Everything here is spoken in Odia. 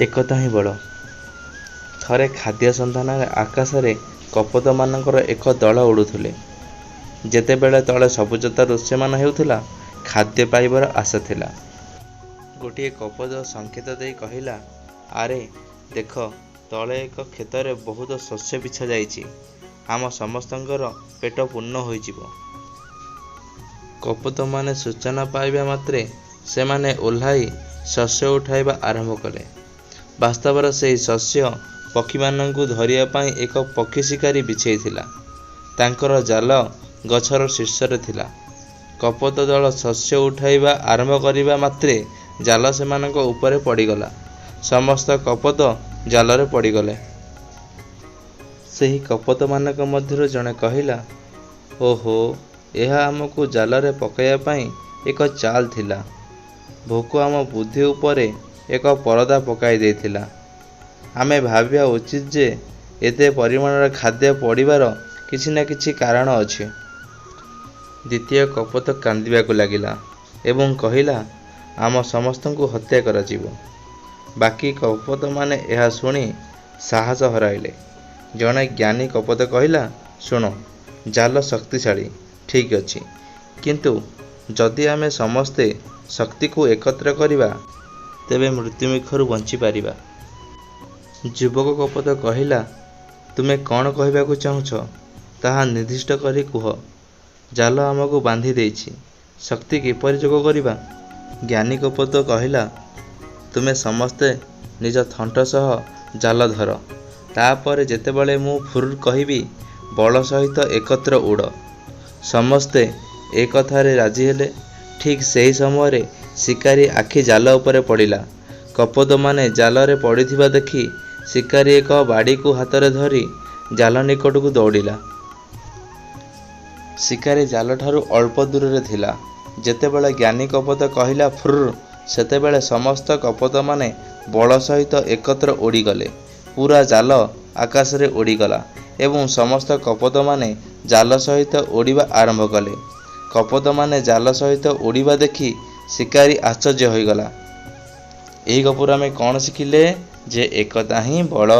ଏକତା ହିଁ ବଳ। ଥରେ ଖାଦ୍ୟ ସନ୍ଧାନରେ ଆକାଶରେ କପୋତମାନଙ୍କର ଏକ ଦଳ ଉଡ଼ୁଥିଲେ। ଯେତେବେଳେ ତଳେ ସବୁଜତା ଦୃଶ୍ୟମାନ ହେଉଥିଲା, ଖାଦ୍ୟ ପାଇବାର ଆଶା ଥିଲା। ଗୋଟିଏ କପୋତ ସଙ୍କେତ ଦେଇ କହିଲା, "ଆରେ ଦେଖ, ତଳେ ଏକ କ୍ଷେତରେ ବହୁତ ଶସ୍ୟ ବିଛାଯାଇଛି। ଆମ ସମସ୍ତଙ୍କର ପେଟ ପୂର୍ଣ୍ଣ ହୋଇଯିବ।" କପୋତମାନେ ସୂଚନା ପାଇବା ମାତ୍ରେ ସେମାନେ ଓହ୍ଲାଇ ଶସ୍ୟ ଉଠାଇବା ଆରମ୍ଭ କଲେ। ବାସ୍ତବରେ ସେହି ଶସ୍ୟ ପକ୍ଷୀମାନଙ୍କୁ ଧରିବା ପାଇଁ ଏକ ପକ୍ଷୀ ଶିକାରୀ ବିଛାଇଥିଲା। ତାଙ୍କର ଜାଲ ଗଛର ଶୀର୍ଷରେ ଥିଲା। କପୋତ ଦଳ ଶସ୍ୟ ଉଠାଇବା ଆରମ୍ଭ କରିବା ମାତ୍ରେ ଜାଲ ସେମାନଙ୍କ ଉପରେ ପଡ଼ିଗଲା। ସମସ୍ତ କପୋତ ଜାଲରେ ପଡ଼ିଗଲେ। ସେହି କପୋତମାନଙ୍କ ମଧ୍ୟରୁ ଜଣେ କହିଲା, "ଓହୋ, ଏହା ଆମକୁ ଜାଲରେ ପକାଇବା ପାଇଁ ଏକ ଚାଲ୍ ଥିଲା। ଭୋକ ଆମ ବୁଦ୍ଧି ଉପରେ ଏକ ପରଦା ପକାଇ ଦେଇଥିଲା। ଆମେ ଭାବିବା ଉଚିତ ଯେ ଏତେ ପରିମାଣର ଖାଦ୍ୟ ପଡ଼ିବାର କିଛି ନା କିଛି କାରଣ ଅଛି।" ଦ୍ୱିତୀୟ କପୋତ କାନ୍ଦିବାକୁ ଲାଗିଲା ଏବଂ କହିଲା, "ଆମ ସମସ୍ତଙ୍କୁ ହତ୍ୟା କରାଯିବ।" ବାକି କପୋତମାନେ ଏହା ଶୁଣି ସାହସ ହରାଇଲେ। ଜଣେ ଜ୍ଞାନୀ କପୋତ କହିଲା, "ଶୁଣ, ଜାଲ ଶକ୍ତିଶାଳୀ ଠିକ୍ ଅଛି, କିନ୍ତୁ ଯଦି ଆମେ ସମସ୍ତେ ଶକ୍ତିକୁ ଏକତ୍ର କରିବା, ତେବେ ମୃତ୍ୟୁମୁଖରୁ ବଞ୍ଚିପାରିବା।" ଯୁବକ କପୋତ କହିଲା, "ତୁମେ କ'ଣ କହିବାକୁ ଚାହୁଁଛ ତାହା ନିର୍ଦ୍ଦିଷ୍ଟ କରି କୁହ। ଜାଲ ଆମକୁ ବାନ୍ଧି ଦେଇଛି, ଶକ୍ତି କିପରି ଯୋଗ କରିବା?" ଜ୍ଞାନୀ କପୋତ କହିଲା, "ତୁମେ ସମସ୍ତେ ନିଜ ଥଣ୍ଟ ସହ ଜାଲ ଧର। ତା'ପରେ ଯେତେବେଳେ ମୁଁ 'ଫୁର୍ର୍' କହିବି, ବଳ ସହିତ ଏକତ୍ର ଉଡ଼।" ସମସ୍ତେ ଏ କଥାରେ ରାଜି ହେଲେ। ଠିକ୍ ସେହି ସମୟରେ ଶିକାରୀ ଆଖି ଜାଲ ଉପରେ ପଡ଼ିଲା। କପୋତମାନେ ଜାଲରେ ପଡ଼ିଥିବା ଦେଖି ଶିକାରୀ ଏକ ବାଡ଼ିକୁ ହାତରେ ଧରି ଜାଲ ନିକଟକୁ ଦୌଡ଼ିଲା। ଶିକାରୀ ଜାଲଠାରୁ ଅଳ୍ପ ଦୂରରେ ଥିଲା। ଯେତେବେଳେ ଜ୍ଞାନୀ କପୋତ କହିଲା 'ଫୁର୍ର୍', ସେତେବେଳେ ସମସ୍ତ କପୋତମାନେ ବଳ ସହିତ ଏକତ୍ର ଉଡ଼ିଗଲେ। ପୂରା ଜାଲ ଆକାଶରେ ଉଡ଼ିଗଲା ଏବଂ ସମସ୍ତ କପୋତମାନେ ଜାଲ ସହିତ ଉଡ଼ିବା ଆରମ୍ଭ କଲେ। କପୋତମାନେ ଜାଲ ସହିତ ଉଡ଼ିବା ଦେଖି ଶିକାରୀ ଆଶ୍ଚର୍ଯ୍ୟ ହୋଇଗଲା। ଏହି ଗପରୁ ଆମେ କ'ଣ ଶିଖିଲେ ଯେ ଏକତା ହିଁ ବଳ।